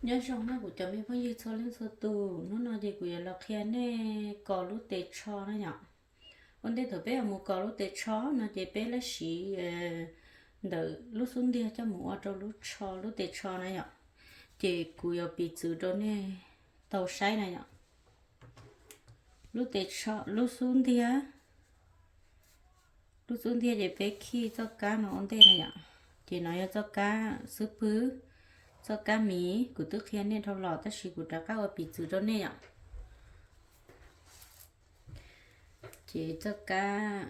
Nyob zoo na kuv cov me phooj ywg txhua leej txhua tus, hnub no ces kuv yuav los qhia nej kos lub tes tsho na yom. Ua ntej thaum peb yuav mus kos lub tes tsho no ces peb lab siv ntawm lub xub ntiag coj mus ua rau lub tsho, lub tes tsho na yom. Ces kuv yuav piv txwv rau nej tau saib na yom. Lub tes tsho, lub xub ntiag, lub xub ntiag ces peb khij txoj kab no ua ntej na yom. Ces no yog txoj kab xub pwg, txoj kab miv kuv twb qhia nej dhau los tab sis kuv rov qab ua piv txwv rau nej yom. Ces txoj kab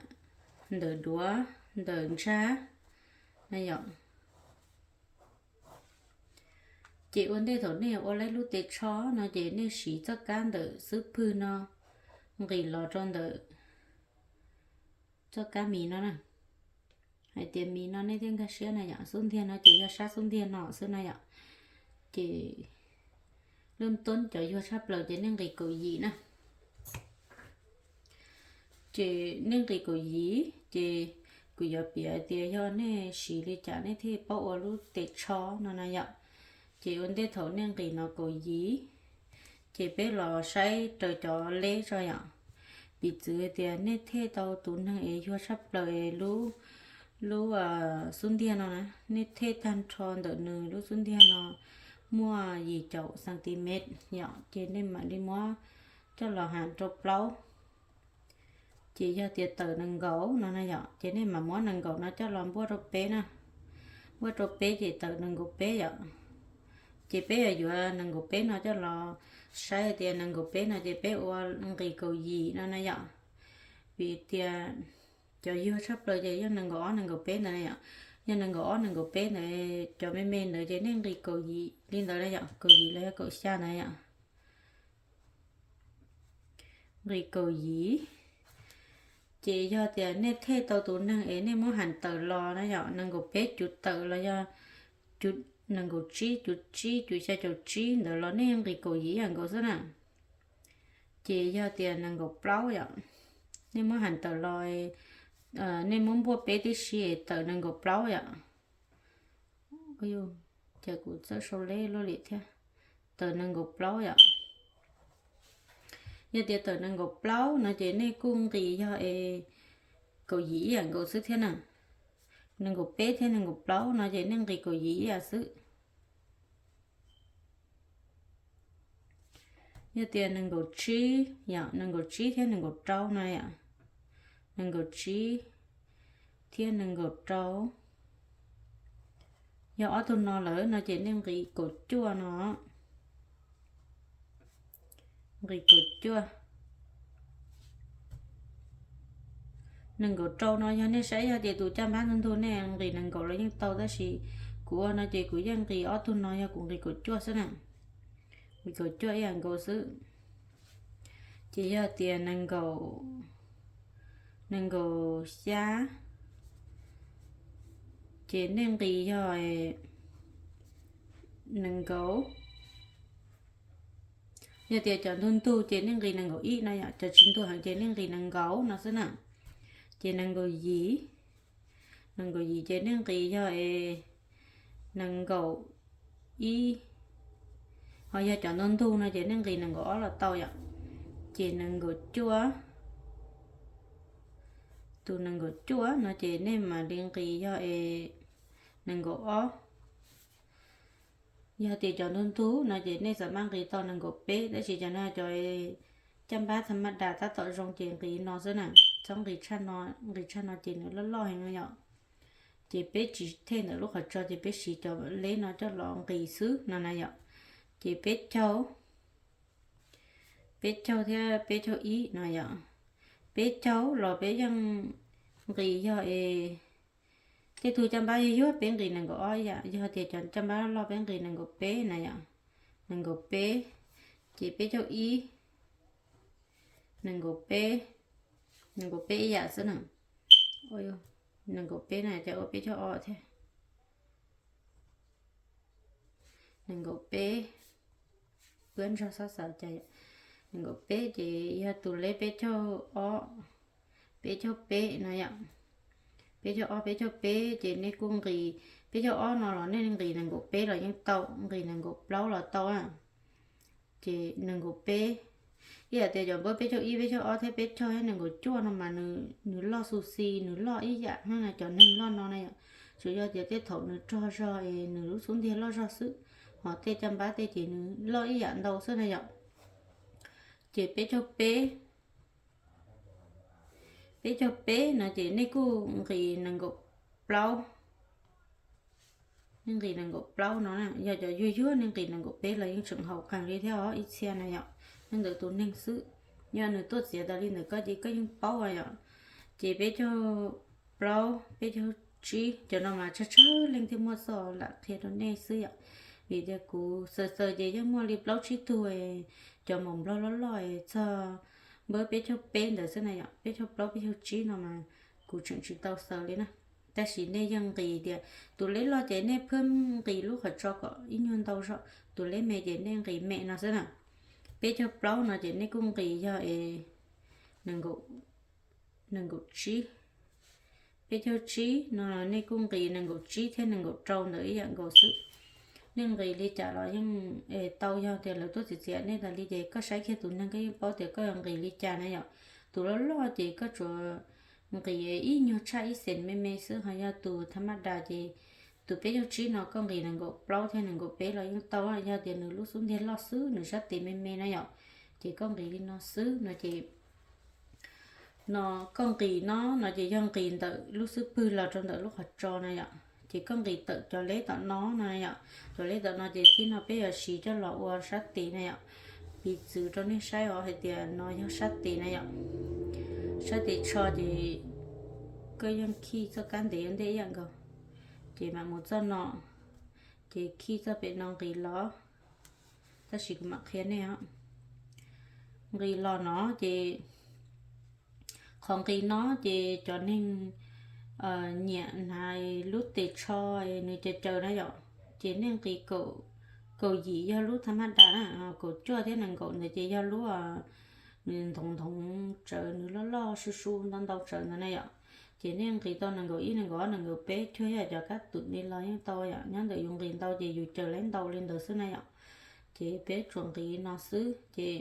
ntawm duav, ntawm ntsab na yom. Ces ua ntej thaum nej ua lub tes tsho no ces nej siv txoj kab ntawm xub pwg no nqis los rau ntawm txoj kab miv no na. Hais tias miv no nej thiaj nkag siab na yom, xub ntiag no ces yog sab xub ntiag no xwb na yom. Ces lub toob cov yuag tshaj plaws ces nej nqis kaum yim na. Ces nej nqis kaum yim ces kuv yuav piav tias yog nej siv li cas nej thiaj paub ua lub tes tsho no na yom. Ces ua ntej thaum nej nqis no kaum yim, ces peb los saib raws cov leb tso yom. Piv txwv tias nej thej tau tus neeg es yuag tshaj plaws es lub, lub xub ntiag no na, nej thej tag nrho ntawm nws lub xub ntiag no muaj yim caum xantimet yom, ces nej mam li muab coj los ham rau plaub. Ces yog tias tawm nees nkaum no na yom, ces nej mam muab nees nkaum no coj los npuaj rau peb na. Npuaj rau peb ces tawm nees nkaum peb yom. Ces peb yuav yuav nees nkaum peb no coj los saib tias nees nkaum peb no ces peb ua nqis kaum yim no na yom. Vim tias cov yuag tshaj plaws ces yog nees nkaum ob nees nkaum peb ntawd na yom. Yog nees nkaum ob nees nkaum peb ntawd, cov me me ntawd ces nej nqis kaum yim li ntawd na yom, kaum yim los yog kaum xya ntawd yom. Nqis kaum yim. Ces yog tias nej thej tau tus neeg es nej muab ham tawm los na yom, nees nkaum peb cuv tawm los yog nees nkaum tsib cuv tsib cuv xya caum tsib ntawd los nej nqis kaum yim ib yam nkaus xwb na. Ces yog tias nees nkaum plaub yom, nej muab ham tawm los, nej muab npuaj peb tib si es tawm nees nkaum plaub yom. Cas kuv txawj sau leb luaj li thiab. Tawm nees nkaum plaub yom. Yog tias tawm nees nkaum plaub no ces nej kuj nqis yog es kaum yim ib yam nkaus xwb thiab na. Nees nkaum peb thiab nees nkaum plaub no ces nej nqis kaum yim ib yam xwb. Yog tias nees nkaum tsib yom, nees nkaum tsib thiab nees nkaum rau no yom, nees nkaum tsib thiab nees nkaum rau, yog ob tug no lawm no ces nej nqis kaum cuaj no. Nqis kaum cuaj. Nees nkaum rau no yog nej saib yog tias tus caj npab ntug ntug nej nqis nees nkaum los yeej tau tab sis kuv ua no ces kuv yeej nqis ob tug no yog kuv nqis kaum cuaj xwb na. Nqis kaum cuaj ib yam nkaus xwb. Ces yog tias nees nkaum, nees nkaum xya, ces nej nqis yog nees nkaum. Yog tias cov ntug ntug ces nej nqis nees nkaum ib no yom, cov tsis ntug heev ces nej nqis nees nkaum no xwb na. Ces nees nkaum yim, nees nkaum yim ces nej nqis yog nees nkaum ib. Ho yog cov ntug ntug no ces nej nqis nees nkaum ob los tau yom. Ces nees nkaum cuaj, tus nees nkaum cuaj no ces nej mam li nqis yog nees nkaum ob. Yog tias cov ntug ntug no ces nej xam maj nqis tau nees nkaum peb tab sis cov no cov caj npab tha maj das tab tom zoo ces nqis no xwb na. Txhob nqis tshaj no, nqis tshaj no ces nws loj loj heev no yom. Ces peb tsis thej ntawm lub qhov tso ces peb siv cov leb no coj los nqis xwb no na yom. Ces peb caug, peb caug thiab peb caug ib no yom. Peb caug los peb yeej nqis yog es tej tug caj npab yuag yuag peb nqis nees nkaum ob ib yam, yog tias cov caj npab loj loj peb nqis nees nkaum peb na yom. Nees nkaum peb, ces peb caug ib, nees nkaum peb, nees nkaum peb ib yam xwb na. Nees nkaum peb na ces ua peb caug ob thiab. Nees nkaum peb, peb nrog xab xav cas, nees nkaum peb ces yog tus leb peb caug ob, peb caug peb no yom. Peb caug ob, peb caug peb ces nej kuj nqis, peb caug ob no los nej nqis nees nkaum peb los yeej tau, nqis nees nkaum plaub los tau. Ces nees nkaum peb, ib yam tias cov npawb peb caug ib, peb caug ob thiab peb caug thiab nees nkaum cuaj no mas nws loj xu xi, nws loj ib yam na, cov neeg loj no na yom. Tsuas yog tias tej thaum nws rog zog es nws lub xub ntiag loj zog xwb, ho tej caj npab tej ces nws loj ib yam ntau xwb na yom. Ces peb caug peb, peb caug peb no ces nej kuj nqis nees nkaum plaub, nej nqis nees nkaum plaub no na. Yog cov yuag yuag nej nqis nees nkaum peb los yeej tseem haum qees li thiab os, ib txhia na yom, nyob ntawm tus neeg xwb. Yog nws tuaj txiav tas li ntawm koj ces koj yeej paub yom. Ces peb caug plaub, peb caug tsib, cov no mas tsawg tsawg leej thiaj muaj txoj lam qhia rau nej xwb yom. Vim tias kuv xaws xaws ces yeej muaj li plaub tsib tug cov maum nplog loj loj txog npawb peb caug peb ntawd xwb na yom. Peb caug plaub, peb caug tsib no mas kuv tseem tsis tau xaws li na. Tab sis nej yeej nqis tias tus leb loj ces nej phwb nqis lub qhov tso kom ib nyuag ntau zog, tus leb me ces nej nqis me no xwb na. Peb caug plaub no ces nej kuj nqis yog es nees nkaum tsib. Peb caug tsib no nej kuj nqis nees nkaum tsib thiab nees nkaum rau ntawd ib yam nkaus xwb. Nej nqis li cas los yeej tau, yog tias lawv tuaj txiav txiav nej tas li ces koj saib kiag tus neeg koj yeej paub tias koj yuav nqis li cas na yom. Tus loj loj ces koj tsuas nqis ib nyuag tshaj ib xees me me xwb, ho yog tus tha maj das ces tus peb caug tsib no koj nqis nees nkaum plaub thiab nees nkaum peb los yeej tau, yog tias nws lub xub ntiag loj xwb, nws sab tes me me na yom, ces koj nqis li no xwb no ces no koj nqis no no ces yog nqis ntawm lub xub pwg los rau ntawm lub qhov tso na yom. Ces koj nqis tawm cov leb tom no no yom, cov leb tom no ces tib no peb yuav siv coj los ua sab tes na yom. Piv txwv rau nej saib os hais tias no yog sab tes na yom. Sab tes tsho ces koj yeej khij txoj kab ntev ua ntej ib yam nkaus, ces mam mus txoj no, ces khij txoj pem no nqis los. Tab sis kuv mam qhia nej os. Nqis los no ces qhov nqis no ces cov neeg nyiam hnav lub tes tsho nws caws caws na yom, ces nej nqis kaum yim yog lub tha maj das na, kaum cuaj thiab nees nkaum ntawd ces yog lub nws nthoov nthoov tsawv, nws loj loj su su ntau ntau tsawv ntawd na yom. Ces nej nqis tau nees nkaum ib, nees nkaum ob, nees nkaum peb cuag yam cov kab twm li los yeej tau yom, nyob ntawm yus nqis ntau ces yus caws lawv ntau li ntawd xwb na yom. Ces peb tsuas nqis no xwb ces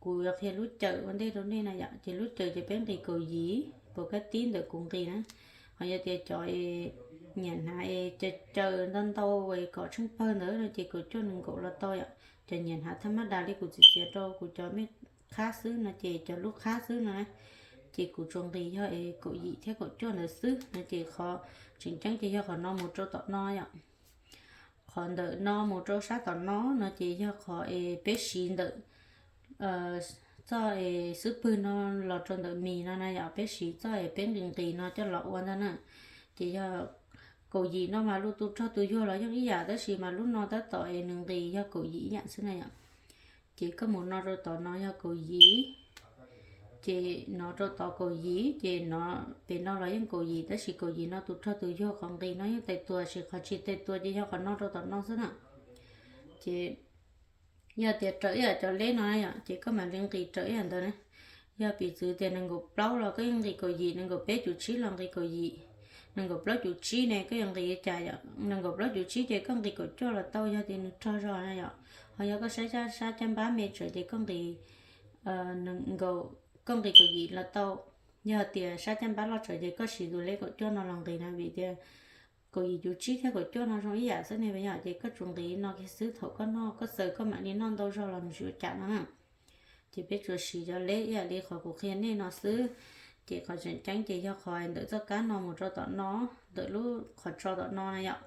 kuv yuav qhia lub caws ua ntej rau nej na yom. Ces lub caws ces peb nqis kaum yim, pom kab tib ntawm kuv nqis na. Ho yog tias cov nyiam hnav es caws caws ntau ntau es kom tsheej pawg ntawd no ces kaum cuaj nees nkaum los tau yom. Cov nyiam hnav tha maj das li kuv txiav txiav rau kuv cov me qhab xwb no ces cov lub qhab xwb no na, ces kuv tsuas nqis yog es kaum yim thiab kaum cuaj ntawd xwb no ces qhov tseem ceeb ces yog qhov no mus rau tom no yom. Qhov ntawm no mus rau sab tom no no ces yog qhov es peb siv ntawm txoj es xub pwg no los rau ntawm mis no na yom, peb siv txoj es peb nqis nqis no coj los ua ntag na. Ces yog kaum yim no mas lub tus rog tus yuag los yeej ib yam, tab sis mas lub no tab tom es nws nqis yog kaum yim ib yam xwb na yom. Ces koj mus no rau tod no yog kaum yim, ces no rau tod kaum yim, ces no pem no los yeej kaum yim, tab sis kaum yim no tus rog tus yuag qhov nqis no yeej tais tua, sis qhov tsis tais tua ces yog qhov no rau tom no xwb na. Ces yog tias raws ib yam cov leb no na yom, ces koj mam li nqis raws ib yam ntawd na. Yog piv txwv tias nees nkaum plaub los koj yeej nqis kaum yim, nees nkaum peb cuv tsib los nqis kaum yim, nees nkaum plaub cuv tsib ne koj yuav nqis li cas yom? Nees nkaum plaub cuv tsib ces koj nqis kaum cuaj los tau yog tias nws rog zog na yom. Ho yog koj saib sab caj npab me tsawv ces koj nqis, koj nqis kaum yim los tau. Yog tias sab caj npab loj tsawv ces koj siv tus leb kaum cuaj no los nqis na, vim tias kaum yim cuv tsib thiab kaum cuaj no zoo ib yam xwb ne yom, ces koj tsuas nqis no kiag xwb, thaum koj noj koj xaws koj mam li noj ntau zog los nws tsis ua cas no na. Ces peb tsuas siv cov leb ib yam li qhov kuv qhia nej no xwb. Ces qhov tseem ceeb ces yog qhov ntawm txoj kab no mus rau tom no, ntawm lub qhov tso tom no na yom.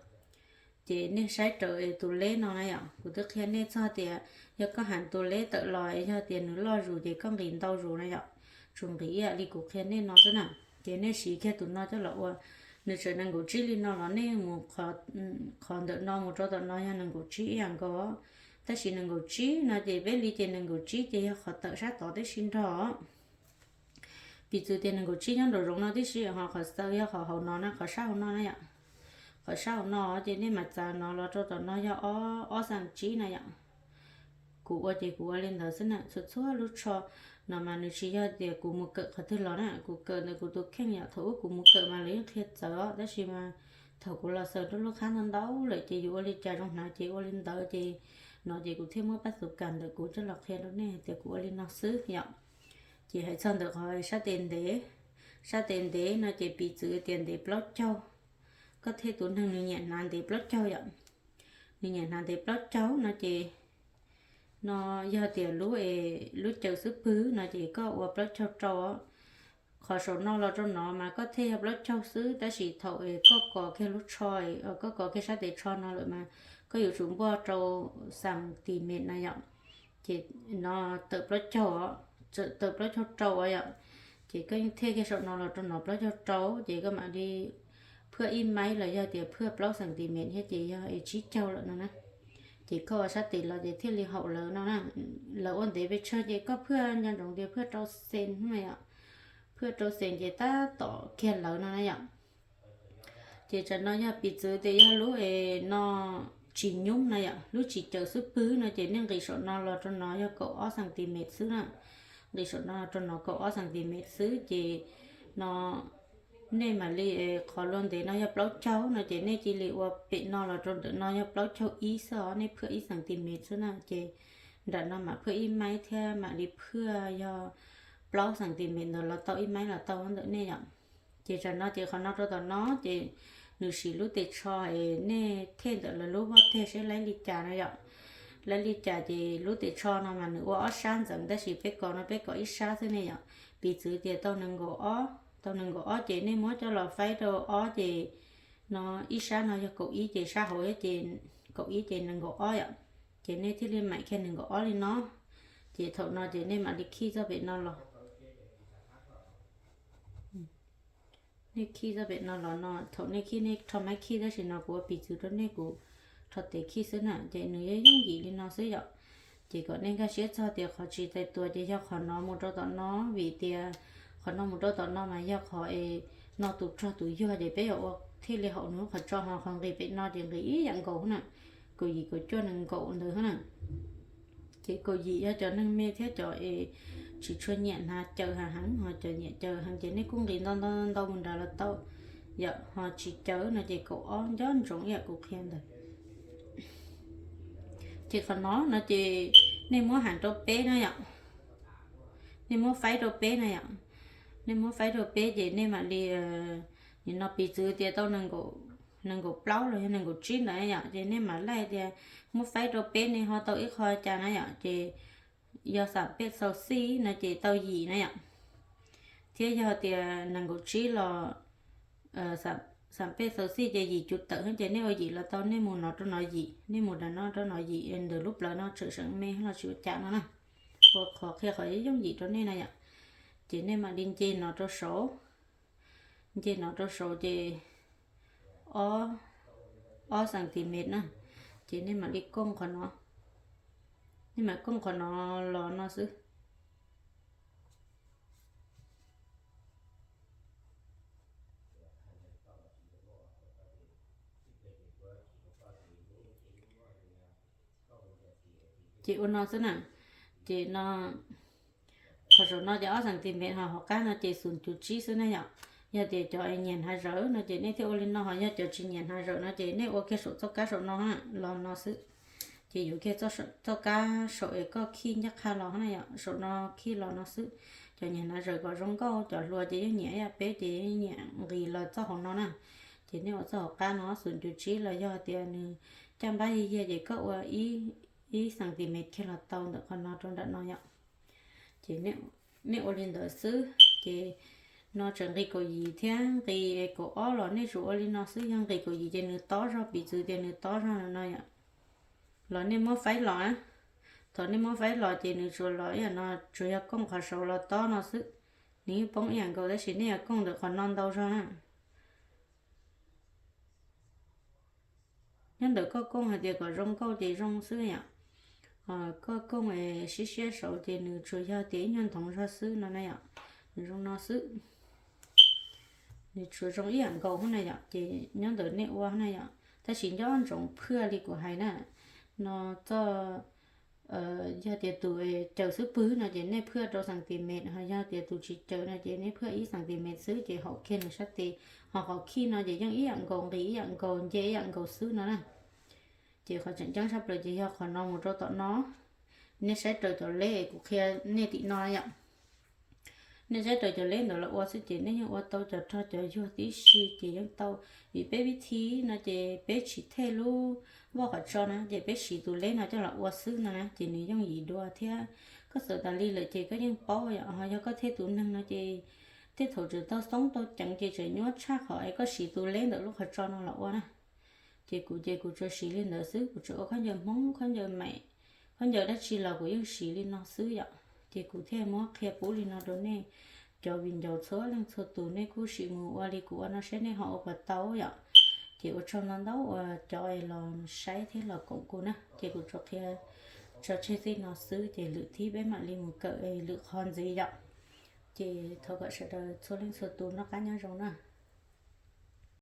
Ces nej saib raws es tus leb no na yom, kuv twb qhia nej txog tias yog koj has tus leb tawm los yog tias nws loj zus ces koj nqis ntau zus na yom. Tsuas nqis ib yam li kuv qhia nej no xwb na. Ces nej siv kiag tus no coj los ua, nws tseem nees nkaum tsib li no los nej mus qhov ntawm no mus rau tom no yog nees nkaum tsib ib yam nkaus. Tab sis nees nkaum tsib no ces peb li ces nees nkaum tsib ces yog qhov tawm sab tod tib si nrog. Piv txwv tias nees nkaum tsib nyob nraum zoov no tib si, ho qhov xaws yog qhov hauv no na, qhov sab hauv no na yom. Qhov sab hauv no ces nej mam txav no los rau tom no yog ob, ob xeem tsib na yom. Kuv ua ces kuv ua li ntawd xwb na, txhua txhua lub tsho No mas nws tsis yog tias kuv mus kawm qhov twg los na, kuv kawm ntawm kuv tus kheej yom. Thaum ub kuv mus kawm mas lawv yeej qhia txawv os, tab sis mas thaum kuv los xaws rau lub qab ntau ntau lawm ces yus ua li cas zoo hnav ces ua li ntawd ces, no ces kuv thiaj muab pab xus kam ntawm kuv coj los qhia rau nej hais tias kuv ua li no xwb yom. Ces hais txog ntawm qhov sab tes ntev, sab tes ntev no ces piv txwv tias ntev plaub caug, koj thiaj tus neeg nws nyiam hnav ntev plaub caug yom. Nws nyiam hnav ntev plaub caug no ces, no yog tias lub es lub caws xub pwg no ces koj ua plaub caug rau. Qhov saum no los rau no mas koj thiaj yog plaub caug xwb, tab sis thaum es koj kos kiag lub tsho, koj kos kiag sab tes tsho no lawm mas koj yuav tsum npuaj rau xas tis mev na yom. Ces no tawm plaub caug, tawm plaub caug rau yom. Ces koj yeej thiaj kiag saum no los rau no plaub caug rau, ces koj mam li phwaj ib maib los yog tias phwaj plaub xas tis mev thiab ces yog es tsib caug lawm no na. Ces koj ua sab tes los ces thiaj li haum lawv no na. Lawv ua ntev pes tsawg ces koj phwaj nco ntsoov tias phwaj rau xees no yom. Phwaj rau xees ces tab tom kiag lawv no na yom. Ces tsam no yog piv txwv tias yog lub es no tsis nyub na yom, lub tsis caws xub pwg no ces nej nqis saum no los rau no yog kaum ob xas tis mev xwb na. Nqis saum no rau no kaum ob xas tis mev xwb ces no nej mam li, qhov luaj ntev no yog plaub caug no ces nej cia li ua pem no los rau ntawm no yog plaub caug ib xwb os, nej phwaj ib xas tis mev xwb na. Ces nram no mam phwaj ib maib thiab mam li phwaj yog plaub xas tis mev ntawd los tau, ib maib los tau ntawm nej yom. Ces tsam no ces qhov no rau tom no ces nws siv lub tes tsho es nej thej ntawm lawv lub voj teg seb laib li cas na yom. Laib li cas ces lub tes tsho no mas nws ua ob sab ntxeev tab sis peb kos no peb kos ib sab xwb ne yom. Piv txwv tias tau nees nkaum ob, tau nees nkaum ob ces nej muab coj los faib rau ob ces no ib sab no yog kaum ib ces sab hauv ces kaum ib ces nees nkaum ob yom. Ces nej thiaj li maim kiag nees nkaum ob li no. Ces thaum no ces nej mam li khij txoj pem no los. Nej khij txoj pem no los no, thaum nej khij nej rho maib khij, tab sis no kuv ua piv txwv rau nej, kuv rho tes khij xwb na, ces nws yeej yooj yim li no xwb yom. Ces kom nej nkag siab txog tias qhov tsis txais tua ces yog qhov no mus rau tom no, vim tias qhov no mus rau tom no mas yog qhov es no tus rog tus yuag ces peb yuav ua thiaj li haum nws qhov tso, ho qhov nqis pem no ces nqis ib yam nkaus na, kaum yim kaum cuaj nees nkaum ntawd na. Ces kaum yim yog cov neeg me thiab cov es tsis tshua nyiam hnav caws heev, ho cov nyiam caws heev ces nej kuj nqis ntau ntau ntau mus nrad los tau yom. Ho tsis caws no ces kaum ob nco ntsoov ib yam kuv qhia ntawd. Ces qhov no no ces nej muab heev rau peb na yom. Nej muab faib rau peb na yom. Nej muab faib rau peb ces nej mam li, nim no piv txwv tias tau nees nkaum plaub los yog nees nkaum tsib ntawd yom, ces nej mam laij tias muab faib rau peb ne ho tau ib qho cas na yom. Ces yog xam pej xau xij no ces tau yim na yom. Thiab yog tias nees nkaum tsib los xam pej xau xij ces yim cuv tawm, ces nej ua yim los tau, nej mus no rau no yim, nej mus nram no rau no yim, ntawm lub plawv no tseem seem me los tsis ua cas no na. Ua qhov qhia qhov yooj yim rau nej na yom. Ces nej mam li nce no rau saud, nce no rau saud ces ob, ob xas tis mev na. Ces nej mam li kooj qhov no, nej mam kooj qhov no los no xwb. Ces ua no xwb na. Ces no qhov saum no ces ob xas tis mev, ho hauv qab no ces xum cuv tsib xwb na yom. Yog tias cov nyiam hnav zawv no ces nej thiaj ua li no, ho yog cov tsis nyiam hnav zawv no ces nej ua kiag saum txoj kab saum no los no xwb. Ces yuav kiag txoj kab saum es koj khij ncaj qha los na yom, saum no khij los no xwb. Cov nyiam hnav zawv kom zoo nkauj, cov hluas ces yeej nyiam ib yam peb ces yeej nyiam nqis los txoj hauv no na. Ces nej ua txoj hauv qab no xum cuv tsib los yog tias nws caj npab yig yag ces koj ua ib xas tis mev kiag los tau ntawm qhov no rau nram no yom. Ces nej ua li ntawd xwb ces no tseem nqis kaum yim thiab nqis kaum ob los nej tsuas ua li no xwb. Yog nqis kaum yim ces nws tob zog, piv txwv tias nws tob zog no yom. Los nej muab faib los, thaum nej muab faib los ces nws tsuas los ib yam no, tsuas yog kooj qhov saud los tob no xwb. Nws yeej poob ib yam nkaus tab sis nej yuav kooj ntawm qhov no ntau zog na. Nyob ntawm koj kooj hais tias kom zoo nkauj ces zoo xwb yom. Koj kooj siab siab saud ces nws tsuas yog tias ib nyuag nthoov zog xwb no na yom. Nws zoo no xwb. Nws tsuas zoo ib yam nkaus na yom, ces nyob ntawm nej ua na yom. Tab sis nco ntsoov phwaj li kuv hais na, no txoj Yog tias tus caws xub pwg no ces nej phwaj rau xantimet, ho yog tias tus tsis caws no ces nej phwaj ib xantimet xwb ces haum kiag nws sab tes. Ho qhov khij no ces yeej ib yam nkaus, nqis ib yam nkaus, nce ib yam nkaus xwb no na. Ces qhov tseem ceeb tshaj plaws ces yog qhov no mus rau tom no. Nej saib raws cov leb kuv qhia nej tim no yom. Nej saib raws cov leb ntawd los ua xwb ces nej yeej ua tau cov rog cov yuag tib si ces yeej tau. Vim peb vib thib no ces peb tsis thej lub voj qhov tso na, ces peb siv tus leb no coj los ua xwb no na, ces nws yooj yim dua thiab. Koj xav tas li lawm ces koj yeej paub yom. Ho yog koj thej tus neeg no ces tej thaum tseem tau xoob tau ceev ces tseem nyuaj tshaj qhov es koj siv tus leb ntawm lub qhov tso no los ua na. Ces kuv ces kuv tsuas siv li ntawd xwb, kuv tsuas ua khaub ncaws Hmoob, khaub ncaws Maim, khaub ncaws dab tsi los kuv yeej siv li no xwb yom. Ces kuv thiaj muab qhia pub li no rau nej cov viv ncaus txhua leej txhua tus, nej kuj sim mus ua li kuv ua no saib nej ho ua puas tau yom. Ces ua tsaug ntau ntau uas cov los saib thiab los koom kuv na, ces kuv tsuas qhia tso tseg txij no xwb, ces lwm thib peb mam li mus kawm lwm qhov ntxiv yom. Ces thov kom sawv daws txhua leej txhua tus noj qab nyob zoo na.